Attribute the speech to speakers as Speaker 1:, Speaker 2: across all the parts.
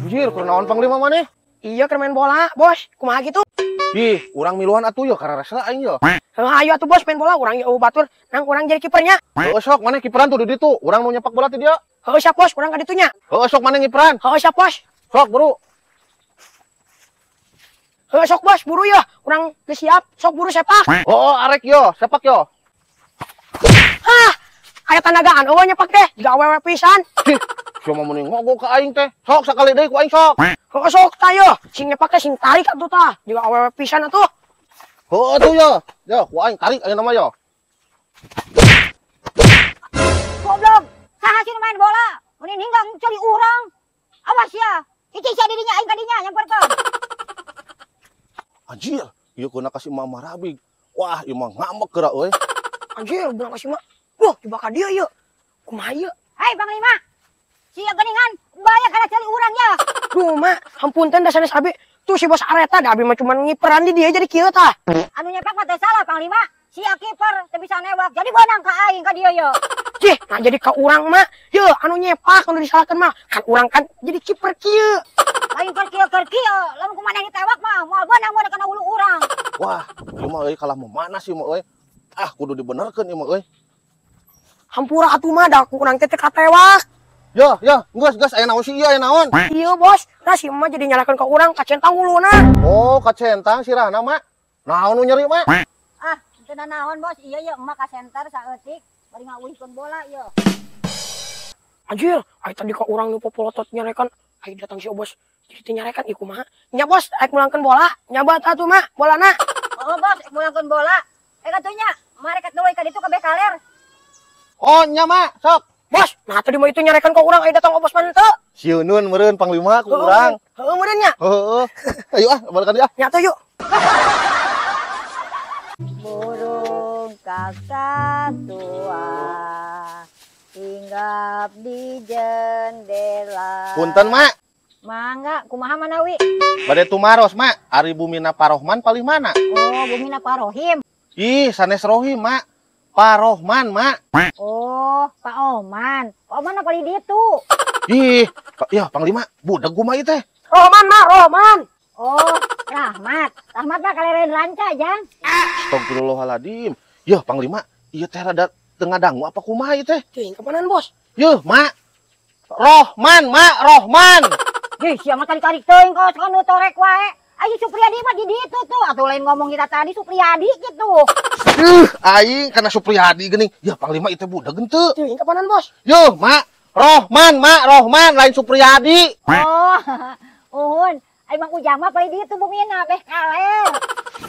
Speaker 1: Anjir, keur naon Panglima maneh?
Speaker 2: Iya, keur main bola, Bos. Kumaha gitu?
Speaker 1: Ih, urang miluan atuh yo kararesa aing yo.
Speaker 2: Heuh, ayo atuh Bos main bola, urang eueuh batur, nang urang jadi kipernya.
Speaker 1: Heuh sok maneh kiperan tuh di ditu, urang mau nyepak bola ti dia.
Speaker 2: Heuh siap Bos, urang ka ditunya.
Speaker 1: Heuh sok maneh ngiperan.
Speaker 2: Heuh siap Bos.
Speaker 1: Sok buru.
Speaker 2: Heuh sok Bos, buru ya. Urang geus siap, sok buru sepak.
Speaker 1: Oh, arek yo, sepak yo.
Speaker 2: Hah, aya tanagaan eueuh nyepak teh, jiga awewe pisan.
Speaker 1: Cih, sia mah mending ngogok ka aing teh. Sok sakali deui ku aing sok.
Speaker 2: Heuh sok tah yo, sing nyepak teh sing tarik atuh tah, jiga awewe pisan atuh.
Speaker 1: Heuh atuh yo. Yo, ku aing tarik ayeuna mah yo.
Speaker 3: Goblok, saha sih main bola? Meni ninggang cari urang. Awas ya, ici sia dirinya aing kadinya nyamperkeun.
Speaker 1: Anjir, ieu keuna ka si Mama Rabig. Wah, ieu mah ngambek geura euy.
Speaker 2: Anjir, beunang ka si Ma. Duh, dibakar dia ieu. Kumaha ieu?
Speaker 3: Hai Panglima. Sia geuningan, bahaya kana cari urang ya.
Speaker 2: Duh, Mak, hampunten da sanes abi. Tuh si bos areta da abi mah cuman ngiperan di dia jadi kieu tah.
Speaker 3: Anu nyepak mah teu salah Panglima. Sia kiper teu bisa newak, jadi beunang ka aing ka dieu ye.
Speaker 2: Cih, nah jadi ka urang mah. Ye, anu nyepak anu disalahkeun mah. Kan urang kan jadi kiper kieu.
Speaker 3: Lain keur kieu keur kieu, lamun kumaha ditewak mah moal beunang mun kana hulu urang.
Speaker 1: Wah, ieu mah euy kalah memanas ieu mah euy. Ah, kudu dibenerkeun ieu mah euy.
Speaker 2: Hampura atuh mah da ku urang teh teu katewak.
Speaker 1: Yo, yo, geus geus aya naon sih ieu aya naon?
Speaker 2: Iya, Bos. Nah si emak jadi nyalakeun ka urang kacentang huluna.
Speaker 1: Oh, kacentang sirahna, Mak. Naon nu nyeri, Mak?
Speaker 3: Ah, teu naon, Bos. Iya ye emak ka center saeutik bari ngawihkeun bola ye.
Speaker 2: Anjir, ai tadi ka urang nu popolotot nyarekan, ai datang si Bos. Jadi teu nyarekan ieu kumaha? Nya Bos, aik mulangkeun bola. Nyabat atuh, Mak, bolana.
Speaker 3: Oh, Bos, aik mulangkeun bola. Eh katunya, mari kat deui ka ditu ka bekaler.
Speaker 1: Oh, nya, Mak, sok.
Speaker 2: Bos, nah tadi mah itu nyarekan ka urang, ayo datang ke bos mana teu?
Speaker 1: Sieuneun meureun Panglima ku urang.
Speaker 2: Heueuh meureun nya.
Speaker 1: Heueuh. Ayo ah, balikan deui ah.
Speaker 2: Nya atuh yuk.
Speaker 3: Burung kakak tua hinggap di jendela.
Speaker 1: Punten, Mak.
Speaker 3: Mangga, kumaha manawi?
Speaker 1: Bade tumaros, Mak. Ari bumina Parohman palih mana?
Speaker 3: Oh, bumina Parohim.
Speaker 1: Ih, sanes Rohim, Mak. Parohman, Mak.
Speaker 3: Oh, Pak Oman. Pak Oman apa di ditu?
Speaker 1: Ih, ya Panglima, budak kumaha ieu teh?
Speaker 2: Rohman, Mak, Rohman.
Speaker 3: Oh, Rahmat. Rahmat mah kaleren ranca, Jang.
Speaker 1: Astagfirullahaladzim. Yeuh, Panglima, ieu teh rada teu ngadangu apa kumaha ieu teh?
Speaker 2: Teuing kamanan, Bos?
Speaker 1: Yeuh, Mak. Rohman, Mak, Rohman.
Speaker 3: Ih, sia mah tarik-tarik teuing kos nu torek wae. Ayo Supriyadi mah di ditu tuh, atuh lain ngomong kita tadi Supriyadi gitu.
Speaker 1: Aing karena Supriyadi geuning. Ya Panglima itu budak henteu.
Speaker 2: Teuing kapanan, Bos?
Speaker 1: Yeuh, Mak. Rohman, Mak, Rohman lain Supriyadi.
Speaker 3: Oh, uhun. Ai Mang Ujang mah paling ditu bumina beh kaler.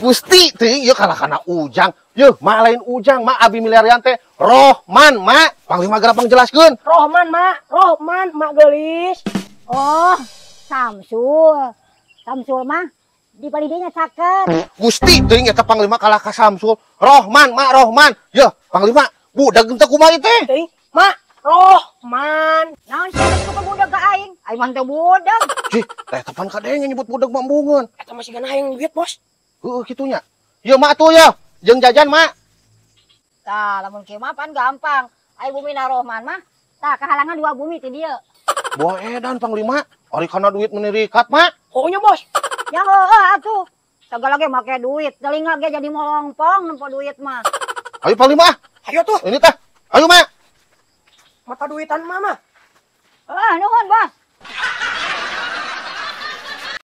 Speaker 1: Gusti teuing ieu kalah kana Ujang. Yeuh, Mak lain Ujang, Mak abi miliarian teh Rohman, Mak. Panglima geura pangjelaskeun.
Speaker 2: Rohman, Mak. Rohman, Mak geulis.
Speaker 3: Oh, Samsul. Samsul mah di palidinya caket.
Speaker 1: Gusti teuing eta Panglima kalah ka Samsul. Rohman, Mak, Rohman. Yeuh, Panglima, budak henteu kumaha ieu teh?
Speaker 2: Teuing, Mak, Rohman.
Speaker 3: Naon sia teh nyebut budak ka aing? Aing mah teu budak.
Speaker 1: Cih, teh tepan kadenge nyebut budak mah embungeun.
Speaker 2: Eta masih gana hayang duit, Bos.
Speaker 1: Heueuh kitu nya. Yeuh, Mak tuh yeuh, jeung jajan, Mak.
Speaker 3: Tah, lamun kieu mah pan gampang. Ai bumina Rohman mah tah kahalangan dua bumi ti dieu.
Speaker 1: Boa edan Panglima, ari kana duit meuni rikat, Mak.
Speaker 2: Heueuh nya, Bos.
Speaker 3: Ya heueuh atuh. Sagala ge make duit, telinga ge jadi molongpong nempo duit mah.
Speaker 1: Ayo Panglima.
Speaker 2: Ayo tuh.
Speaker 1: Ini teh. Ayo, Mak.
Speaker 2: Mata duitan mama.
Speaker 3: Heeh, nuhun, Bos.